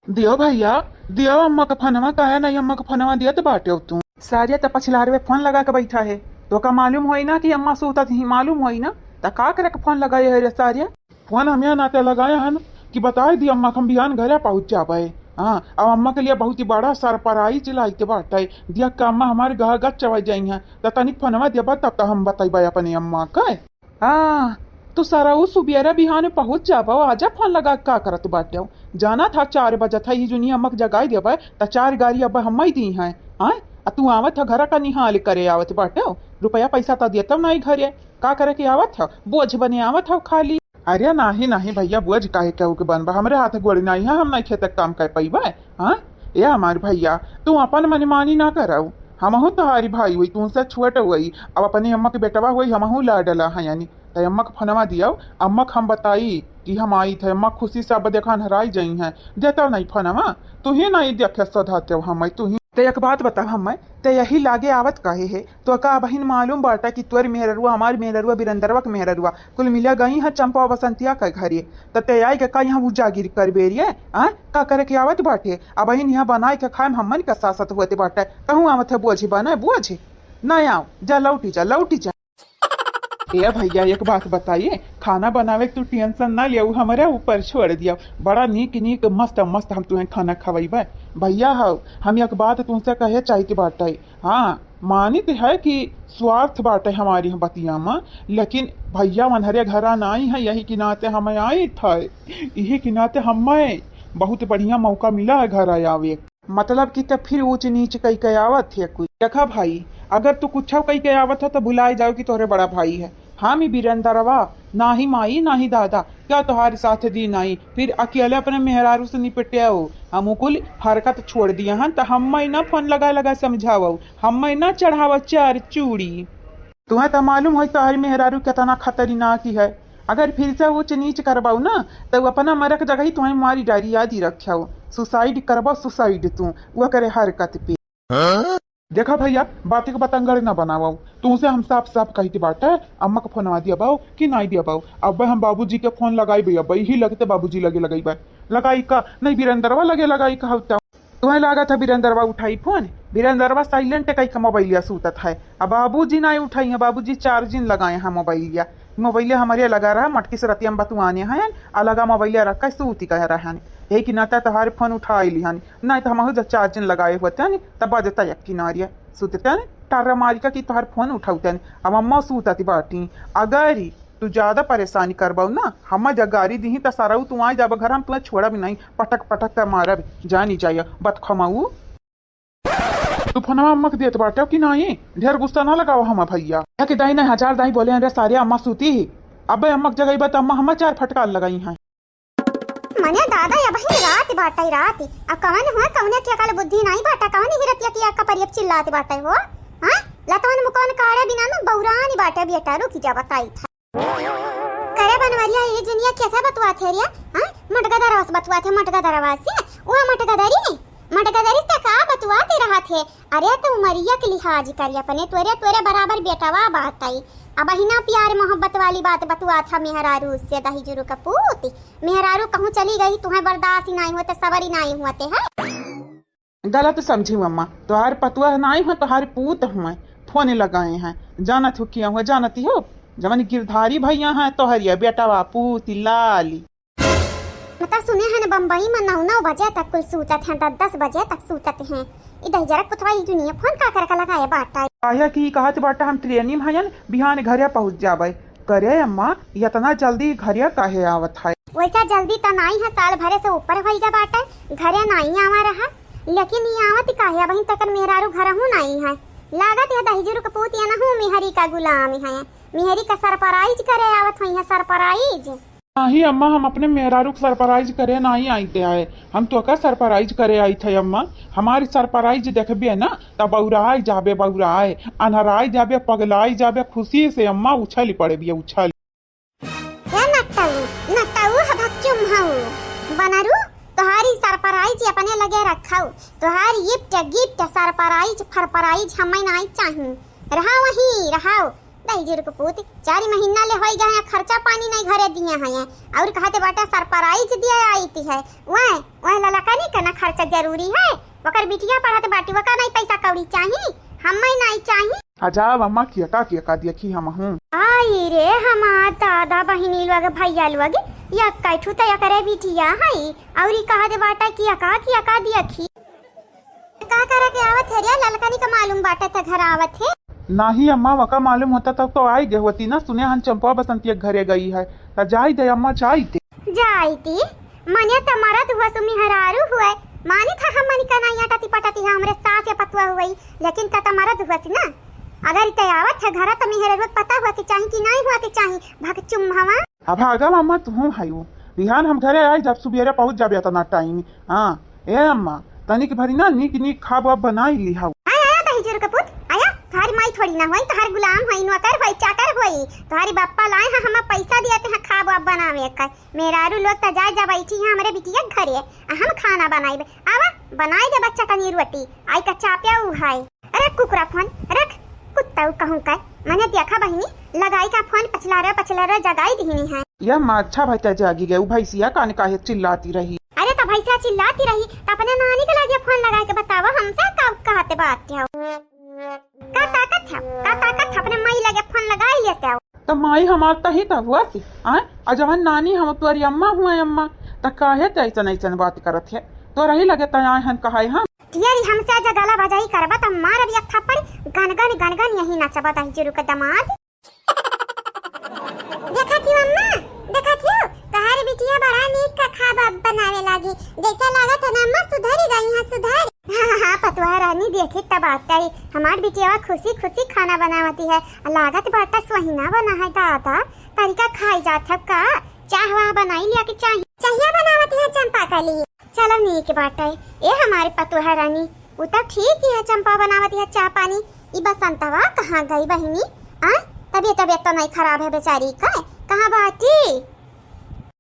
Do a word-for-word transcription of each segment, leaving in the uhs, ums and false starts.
दियो भइया, दियो अम्मा का फोनवा, काहे नाहीं अम्मा का फोनवा दियत बाटेउ तू? सारिया त पछिलहरवे फोन लगा के बैठा है, तोका मालूम होई ना कि अम्मा सूतत ही, मालूम होई ना, त का करे के फोन लगाए है रे सारिया? फोन हम यह नाते लगाए हन कि बताए दी अम्मा के हम बिहान घरे पहुँच जाबे। हाँ, अब अम्मा के लिए बहुत ही बड़ा सरप्राइज लाइत बाटे। दिया का अम्मा हमारे गह गच चवा जाई हैं, त तनिक फोनवा देबा तब त हम बतइबे अपने अम्मा के। हाँ, तू सरऊ सुबेरे बिहान पहुँच जाबो, आजा फोन लगा के का करत बाटेउ? जाना था चार बजत है, ही जुनिया अम्मा के जगाई देबे, त चार गारी अब हम्मै दी हैं। हाँ, आ तू आवत ह घर का निहाल करे आवत बाटेउ, रुपया पैसा त देतउ नाहीं घरे, का करे के आवत ह? बोझ बने आवत ह खाली। अरे नाहीं, नाहीं भइया, बोझ काहे केहू के बनबा? हमरे हाथ गोड़ नाहीं है, हम नाहीं खेत के काम कर पइबे। हाँ, ए हमार भइया, तू अपन मनमानी ना करउ, हमहू तोहारी भाई होई, तुमसे छोट होई, अब अपने अम्मा के बेटवा होई, हमहू लाडला है यानी। त अम्मा के फोनवा दियो, अम्मा के हम बताई कि हम आई थे, अम्मा खुशी से अब देखा हराई जाई हैं, देता नाहीं फोनवा, तू ही नाहीं देखे सधाते हो हमें, तू ही। ते एक बात बता हमें, ते यही लागे आवत काहे है? तोका अबहिन मालूम बाटा कि तोर मेहररुआ, हमार मेहररुआ, बिरंदरवा के मेहररुआ, कुल मिला गई हैं चंपा बसंतिया के घरे। त ते आई के का यहाँ उजागिर करबे रे? आ? का करे के आवत बाटे? अबहिन यहाँ बनाए के खाए में हम्मन का सासत होते बाटे। कहूँ आवत है बोझ बने, बोझ? ना आओ, जा लौटी जा, लौटी जा। ए भइया, एक बात बताइए, खाना बनावे के तू टेंशन ना लिया, उ हमरे ऊपर छोड़ दिया। बड़ा नीक नीक, मस्त मस्त हम तुहें खाना खवइबे। भइया हो, हम एक बात तुमसे कहे चाहित बाटे। हाँ, मानित है कि स्वार्थ बाटे हमारी बतिया में, लेकिन भइया वनहरे घरा नाई है, यही के नाते हमें आई थे, यही के नाते हमें बहुत बढ़िया मौका मिला है घर आवे। मतलब कि त फिर ऊंच नीच कई के आवत है कुछ। देखा भाई, अगर तू कुछ कई के आवत हो तो भुलाए जाओ कि तोहरे बड़ा भाई है। हम ही बिरंदरवा, ना ही माई ना ही दादा, क्या तोहार साथ दी नाई? फिर अकेले अपने मेहरारू से निपटे हो। हम कुल हरकत छोड़ दिया हन, त हम्मै ना फोन लगा लगा समझावो, हम्मै ना चढ़ावो चार चूड़ी। तुम्हें तो मालूम होई तोहारी मेहरारू कितना खतरनाक ही है। अगर फिर से ऊंच नीच करबाऊ ना, तो अपना मरक जगह ही तुम्हें मारी डारी याद ही रख्याओ। सुसाइड करबाओ, सुसाइड तू, वो करे हरकत पे। देखा भइया, बात के बतंगड़ ना बनावो। तुमसे हम साफ साफ कहित बाटे, अम्मा के फोनवा दिया बाऊ कि नाई दिया बाऊ। अब हम बाबूजी के फोन लगाई बे, अब यही लगते बाबूजी लगे लगाई बे। लगाई का? नहीं, बिरंदरवा लगे लगाई का होता। तुम्हें लागत है बिरंदरवा उठाई फोन? बिरंदरवा साइलेंट कई के मोबाइलिया सूतत है। अब बाबूजी नाई उठाई है, बाबूजी चार्जिंग लगाए हैं मोबाइलिया। मोबाइलिया हमारे लगा रहा, मटकी से रतिया में बतुआने हैं, अलगा मोबाइलिया रख के सूती कह रहे हैं। यही कि नाता तोहार फोन उठाई लिहन, नाई तो हमहू जब चार्जिंग लगाए होते हैं, तब बजता एक किनारिया। सूतते हैं, टर्रा मारी का कि तोहार फोन उठाउते हैं। अब अम्मा सूतती बाटी। अगर ही तू ज्यादा परेशानी करबाऊ ना, हम जब गारी दीही त सरऊ तू आई जाबा घर, हम तुम्हें छोड़ा भी नहीं, पटक पटक के मारब, जानी जाया बतखमाऊ। तू फोनवा अम्मा के देत बाटे कि नाई? ढेर गुस्सा ना लगावा हमा भइया। एक दाई नहीं हजार दाई बोले, अरे सारे अम्मा सूती ही। अबे अम्मा के जगह बा त अम्मा हमा चार फटकार लगाई हैं। मने दादा, अबही रात बाटे रात। अब कवन हुआ, कवने के अकल बुद्धि नाई बाटे, कवन ही रतिया की अक्का परियक चिल्लात बाटे हो? हाँ? लतवन मुकवन काढ़े बिना न बौरानी बाटे बेटा, रुकी जा बताई था। करे बनवरिया, ये जुनिया कैसे बतुआत है रे? हाँ? मटका दरवा से बतुआत है, मटका दरवा से। वो मटका दरी, मटका दरी से का बतुआत रहत है? अरे तो उमरिया के लिहाज करी अपने, तोरे, तोरे बराबर बेटवा बात आई। अबहिना प्यार मोहब्बत वाली बात बतुआत है मेहरारू से, दही जुरू का पूत। मेहरारू कहूँ चली गई, तुम्हें बर्दाश्त ही नाई होते, सबर ही नाई होते है। गलत समझी अम्मा, तोहार पतुआ नाई हो, तोहार पूत हुए, फोन लगाए हैं। जानत हो किया हुआ, जानती हो? जवन गिरधारी भइया हैं, तोहरिया बेटवा पूत लाली। बता सुने हैं न, बम्बई में नौ नौ बजे तक कुल सूतत हैं, दस दस बजे तक सूतत हैं। ई दहिजरक पुतवा ई दुनिया फोन का करे का लगाए बाटा। काहे कि ई कहत बाटा हम ट्रेनी में हयन, बिहान घरे पहुँच जाबे। करे अम्मा, इतना जल्दी घरे काहे आवत है? वैसा जल्दी त नाई है, साल भरे से ऊपर होई गा बाटे, घरे नाई आवा रहा, लेकिन ई आवत काहे? अबहिन तक मेहरारू घरहू नाई है। लागत है दहिजरू के पूत ये नहू मेहरी का गुलाम है, मेहरी का सरप्राइज करे आवत होई है, सरप्राइज। नाही अम्मा, हम अपने मेहरारू के सरप्राइज करे नाही आइते आए, हम तोका सरप्राइज करे आई थे अम्मा। हमारी सरप्राइज देखबे ना, तब बौराई जाबे, बौराई, अनहराई जाबे, पगलाई जाबे, खुशी से अम्मा उछल पड़े बिया, उछल। ए नट्टऊ, नट्टऊ ह भक्चुम हऊ। बनरू, तोहारी सरप्राइज अपने लगे रखऊ। तोहार गिफ्ट, गिफ्ट, सरप्राइज, फरप्राइज हमें नाई चाही। रहा वहीं, रहाओ। तही जुरुक पूत, चारि महीना ले होई गए हैं, खर्चा पानी नहीं घरे दिहे हैं, अउर कहते बाटे सरप्राइज दिए आइत है। वह, वह ललकनी का ना खर्चा जरूरी है, ओकर बिटिया पढ़त बाटी, ओका नहीं पैसा कौड़ी चाही, हम्मे नहीं चाही। अजाब अम्मा, कियका कियका देखी हमहूँ। आई रे हमार दादा बहिनी लोग, भैया लोग, यक्का ठू त एकरे बिटिया है, अउर ई कहत बाटे कियका कियका देखी। का करे के आवत है रे? ललकनी का मालूम बाटे त घर आवत है? नाही अम्मा, वका मालूम होता तब तो आई गए होती ना। सुने हन चंपा बसंती के घरे गई है, त जाई दे अम्मा, जाई दे। जाई दी, मने त मरद हुआ सु मेहरारू हुए, मानी था हमनी का नहीं अटती पटती है, हमरे सास या पतुआ हुई, लेकिन त त मरद हुआ सी ना। अगर इ त आवत है घर त मेहरारू के पता हुआ के चाही कि नहीं हुआ के चाही, भग चुम्हवा। अब भागा मामा, तुहूँ हयू। बिहान हम घरे आई जब सुबेरे पहुँच जाबे एतना टाइम। हाँ, ए अम्मा, तनिक भरी ना नीक नीक खाब वाब बनाई लिहाऊ। आया, आया, तही जुरुक पूत, आया। तोहार माई थोड़ी ना होई, तोहार गुलाम होई, नौकर होई, चाकर होई। तोहारी बप्पा लाए हैं, हमें पैसा दिए थे, हाँ, खाब वाब बनावे का। मेहरारू लोग त जाए जा बैठी हैं हमरे बिटिया के घरे, आ हम खाना बनाइबे। आवा, बनाई दे बच्चा कनी रोटी, आई का चाप्या उ है। रख कुकुरा फोन, रख। कुत्ता उ कहूँ का, मने देखा बहिनी, लगाई का फोन पछला रे, पछला रे, जगाई दिहनी है। या माँ, अच्छा भाई, तै जागी गए, उ भैंसिया कान काहे चिल्लाती रही? अरे त भैंसिया चिल्लाती रही, त अपने नानी के लगे फोन लगाई के बतावा, हमसे का कहते बात है? का ताकत है, का ताकत है, अपने माई लगे फोन लगाई लेते हो? त माई हमार तही त हुआ सी, आय? आ जवन नानी हम तोरी अम्मा हुआ अम्मा, त काहे ते ऐसन ऐसन बात करत है? तोरही लगे त आए हन कहाए हम। तियरी हमसे जे गला बजाई करबा त मारब एक थप्पड़, गन गन गन गन यही नचबा तही जुरुक दमाद। देखा थी अम्मा, देखा थी, तोहार बिटिया बड़ा नीक का खाब अब बनावे लागी। जैसा लागत है ना अम्मा, सुधरी गई है, सुधरी। हाँ, हाँ, हाँ, पतुआ रानी देखी तब आते ही हमार बिटिया खुशी खुशी खाना बनावती है। लागत बाटा सोहिना बना है दादा, तरीका खाई जात है का? चाह वाह बनाई लिया के चाही? चाहिया बनावती है चंपा कली। चलो नीक बाटे, ए हमारे पतोहा रानी, उ त ठीक ही है, चंपा बनावत है चाह पानी। ई बसंतवा कहाँ गई बहिनी? आ, तबीयत, तबीयत तो नहीं खराब है बेचारी का? कहाँ बाटी?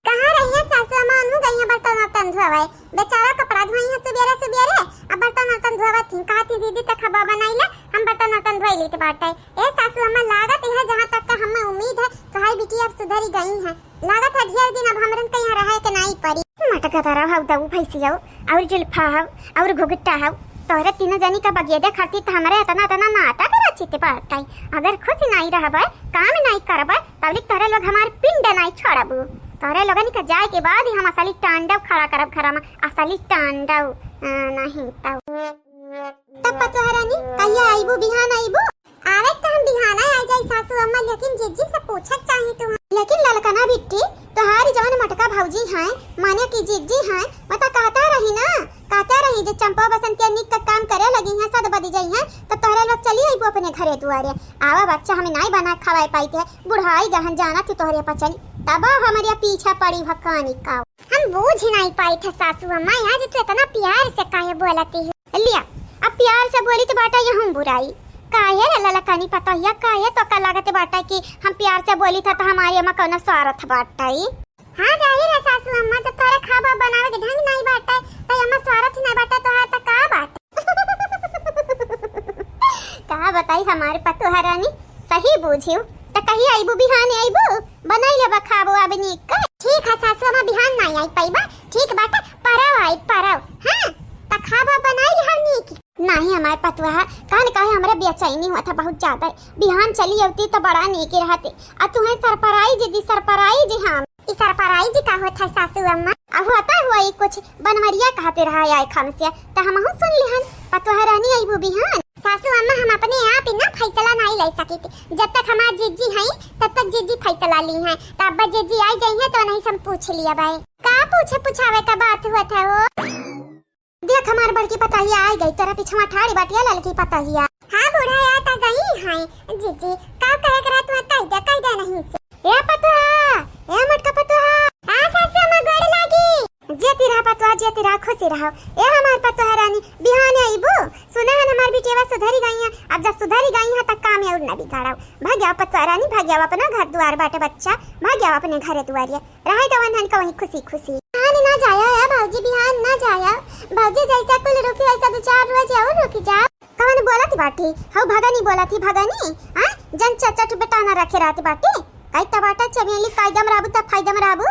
कहाँ रही है सासू अम्मा? अनु गई है बर्तन वर्तन धोवे, बेचारा कपड़ा धोई है सुबेरे सुबेरे, अब बर्तन वर्तन धोवत थी। कहा थी दीदी त खाबा बनाई ले, हम बर्तन वर्तन धोई लीत बाटे। ए सासू अम्मा, लागत है जहाँ तक का हमें उम्मीद है, तोहारी बिटिया अब सुधरी गई है। लागत है ढेर दिन अब हमरन के यहाँ रहे के नाई परी। मटका तारा हौ दऊ भैंसिया हौ, और जुल्फा हौ, और घुघटा हौ, तोहरे तीनों जनी का बगिया देखती त हमरे इतना, इतना नाटक रचित बाटे। अगर खुश नाई रहबे, काम नाई करबे, तबलिक तोहरे लोग हमार पिंड नाई छोड़बू। तोहरे लोगन के जाए के बाद ही हम असली तांडव खड़ा करब घर में, असली तांडव, आ, नहीं तब। तब पतोहरानी, कहिया आइबू? बिहान आइबू? आवे त हम बिहाना आ जाई सासू अम्मा, लेकिन जिज्जी से पूछक चाही तुम। लेकिन ललकना बिट्टी, तोहारी जवन मटका भौजी हैं, माने कि जिज्जी हैं, मता कहता रही ना, कहता रही जे चंपा बसंतिया निक का काम करे लगी हैं, सद बदी जाई हैं, त तोहरे लोग चली आइबू अपने घरे दुआरे। आवा बच्चा, हमें नाई बना खवाए पाई थे, बुढ़ाई गहन जाना तू तोहरे पचली, तब हमरे पीछे पड़ी भकानी का। हम बूझ नाई पाई थे सासू अम्मा, आज तू इतना प्यार से काहे बोलती है? लिया, अब प्यार से बोली त बाटा यहूँ बुराई। काहे रे ललकनी पतोहिया, काहे तोका लागत बाटा कि हम प्यार से बोली था त हमारी अम्मा कौनो स्वार्थ बाटा ई? हाँ, जाहिर है सासू अम्मा, जब तोहरे खाबा बनावे के ढंग नहीं बाटे, त अम्मा स्वार्थ ही नहीं बाटे, तोहार त का बाटे? का बताई हमारे पतोहरानी, सही बूझियो। त कहिया आइबू? बिहान आइबू? बनाई लेबा खाबो अब नीक का। ठीक है सासू अम्मा, बिहान नाई आई पाइबा। ठीक बाटे, परव आई, परव। हाँ, त खाबा बनाई ले हम नीक। नाही हमार पतुआ, कान काहे हमरा बेचैनी होत है बहुत ज्यादा। बिहान चली अउती त बड़ा नीक रहते। आ तुहे सरप्राइज दी, सरप्राइज हम। ई सरप्राइज का होत है सासू अम्मा? अब होता हुआ ई कुछ बनवरिया कहते रहा आए खाम से, त हमहू सुन लिहन। पतुआ रानी आइबू बिहान। सासू अम्मा, हम अपने आप ही ना फैसला नहीं ले सकी थी। जब तक हमार जिज्जी हैं, तब तक जिज्जी फैसला ली हैं। त अब्बा जिज्जी आई जाई हैं, तो नहीं से हम पूछ लिया भाई। का पूछे पुछावे का बात हुआ था हो? देख हमार बड़की पतहिया आई गई, तोरा पिछवा ठाड़ी बाटिया ललकी पतहिया। हाँ बूढ़ा, आ त गई हैं। जिज्जी, का कहे के रहा, तू कह दे, कह दे नहीं से। ए पतुआ, ए मोटका पतुआ। हाँ सासू अम्मा, गोड़ लागी। जेती रहा पतुआ, जेती रहा, खुशी रहो। ए हमार पतुआ रानी, बिहान आइबू? सुने हन हमार बिटिया सुधरी गई है, अब जब सुधरी गई है त काम और न बिगाड़ो। भाग्या पतुआ रानी, भाग्या अपना घर दुआर बाटे बच्चा, भाग्या अपने घरे दुआरिया। रहे तो वनहन का वहीं खुशी खुशी। बिहान ना जाया है भौजी, बिहान ना जाया। भौजी जैसा कुल रुकी वैसा दो चार रोज और रुकी जाओ। कवन बोलत बाटी? हऊ भगनी बोलत ही, भगनी? हाँ, जन चचट बेटा ना रखे रहत बाटी। कई त बाटा चमेली, फायदा में रहबू त फायदा में रहबू।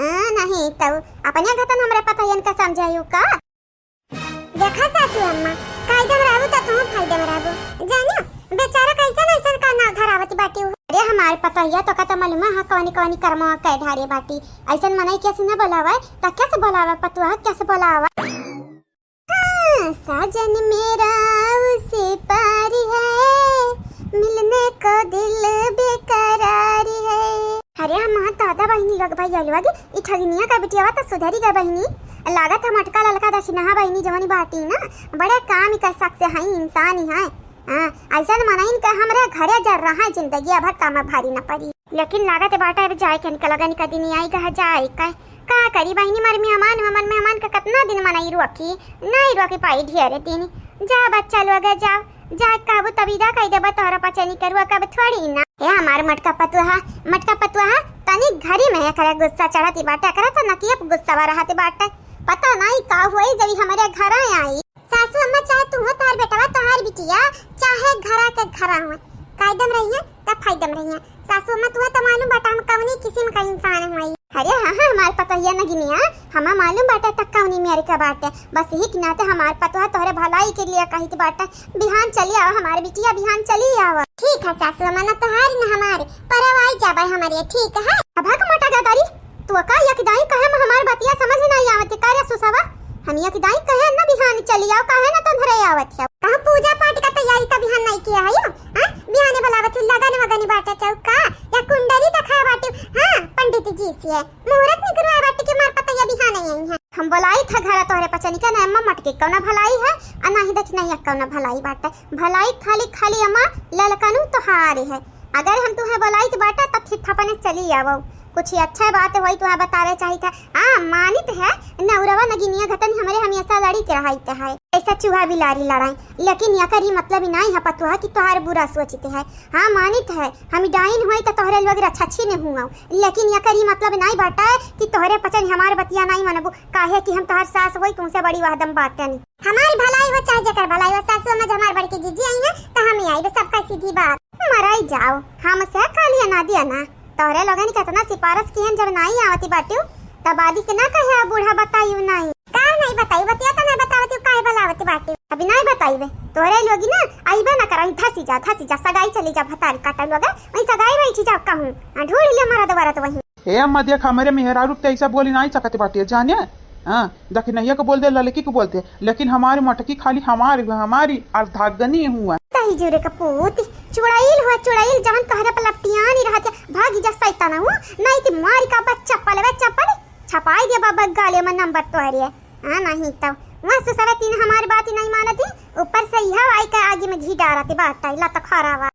हाँ, नहीं त अपने घतन हमरे पतोहियन का समझायू का? देखा सासू अम्मा, फायदा में रहबू त तू फायदा में रहबू। जानियो, बेचारा कैसन ऐसन का नाव धरावत बाटी हु। अरे हमार पतोहिया, तोका त मालूम है कवनी कवनी करमवा कै ढारे बाटी। ऐसन मनई कैसे न बोलावे, त कैसे बोलावे पतोहा, कैसे बोलावे? हाँ, साजन मेरा उसे पार है, मिलने को दिल बेकरार है। अरे हमार दादा बहिनी लोग, भाई अलवा गे, ई ठगिनिया का बिटियावा त सुधरी गए बहिनी। लागत है मटका ललका दखिनहा बहिनी जवनी बाटी ना, बड़े काम ही कर सकते हैं, इंसान ही है। हाँ, ऐसन मनइन के हमरे घरे जर रहा जिंदगी भर काम भारी न पड़ी। लेकिन लागत बाटे अब जाए के निकल गनी कदी नहीं आई कहा जाए का। का करी बहिनी, मर मेहमान, हमर मेहमान के कितना दिन मनई रोकी, नहीं रोकी पाई ढेर दिन। जा बच्चा लोग जाओ, जा कहबू तब इदा कह देबा तोहरा पचनी के रुआ कब थोड़ी ना। ए हमार मटका पतुहा, मटका पतुहा, तनी घरी में एकरा गुस्सा चढ़ती बाटे, एकरा त नकियप गुस्सा रहती बाटे। पता नहीं का होई जब ई हमरे घर आई। सासू अम्मा, चाहे तू हो, तोहार बेटवा, तोहार बिटिया, चाहे घरा के घरा हुए, कायदम रहिए त फायदम रहिए। सासू अम्मा, तू त मालूम बाटा हम कवनी किस्म का इंसान हुई। अरे हाँ, हाँ, हमार पतोहिया नगिनिया, हमा मालूम बाटे त कवनी मेरी का बाटे। बस यही के नाते हमार पतोहा तोहरे भलाई के लिए कहित बाटे। बिहान चली आवा हमार बिटिया, बिहान चली आवा। ठीक है सासू अम्मा, ना तोहार ना हमार, परवाई जाबे हमरे, ठीक है। अब हक मोटा गदारी, तू का यकदाई कहे में हमार बतिया समझ नहीं आवत का रे सुसवा? हम यकदाई कहे न बिहान चली आओ, काहे न तंधरे आवत है? कहाँ पूजा पाठ का तैयारी का बिहान नहीं किया है यो? हाँ? बिहाने बुलावत ही लगन वगन बाटे केहू का? या कुंडली दिखाए बाटे? हाँ, पंडित जी से मुहूर्त निकलवाए बाटे कि मार पता या बिहान आई है। हम बुलाई था घर तोहरे पचनी का ना अम्मा मटके कौना भलाई है, आ नाही देख नहीं कौना भलाई बाटे। भलाई खाली खाली अम्मा ललकनू तोहारे है। अगर हम तुहे बोलाइत बाटा त फिर थपने चली आवो। कुछ ही अच्छा बात होई तुहे बतावे चाहित है। हाँ, मानित है, नौरवा नगिनिया घतन हमरे हमेशा लड़ी के रहित है। ऐसा चूहा बिलारी लड़ाई, लेकिन यकर ई मतलब नाई है पतुहा कि तोहार बुरा सोचित है। हाँ, मानित है, हम डाइन होई त तोहरे लोग रछछी ने हुआ, लेकिन यकर ई मतलब नाई बाटा है कि तोहरे पचन हमार बतिया नाई मनबू, काहे कि हम तोहार सास होई तुमसे बड़ी वहदम बाटन। हमार भलाई हो चाहे जेकर भलाई हो, सासू अम्मा जब हमार बड़की जीजी आई हैं, त हम ही आइबे, सबका सीधी बात। मराई जाओ, हमसे खाली अनादि अना। तोहरे लोगन के इतना सिफारिश किहन, जब नाई आवती बाटियो, तब बाली के ना कहे, बूढ़ा बताइयो नाई। का नाई बताई, बतिया त नाई बतावती, काहे बुलावती बाटियो? अभी नाई बताइबे, तोहरे लोगी ना आइबे ना करई, धसी जा, धसी जा, सगाई चली जा, भतारी काटा लोग, वही सगाई बैठी जा कहूँ, आ, ढूंढ ले मरद वरद वहीं। ए अम्मा, देख, हमरे मेहरारू के ऐसा बोली नाई सकत बाटे, जाने? हाँ, दखिनैया के बोल दे, ललकी के बोल दे, लेकिन हमारी मटकी खाली हमारी, हमारी अर्धांगिनी हुआ। तही जुरे के पूत, चुड़ैल हुआ, चुड़ैल, जवन तोहरे पर लपटियानी रहत है, भागी जा सैतान हूँ, नहीं कि मारी का बा चप्पल, बे चप्पल, छपाई दे बाबा गाले में नंबर तोहरे। हाँ, नहीं तो, वहाँ से सवे तीन हमारी बात ही नहीं मानत ही, ऊपर से यह आई के आगे में घी डारत ही, बात आई, ला तो खराब।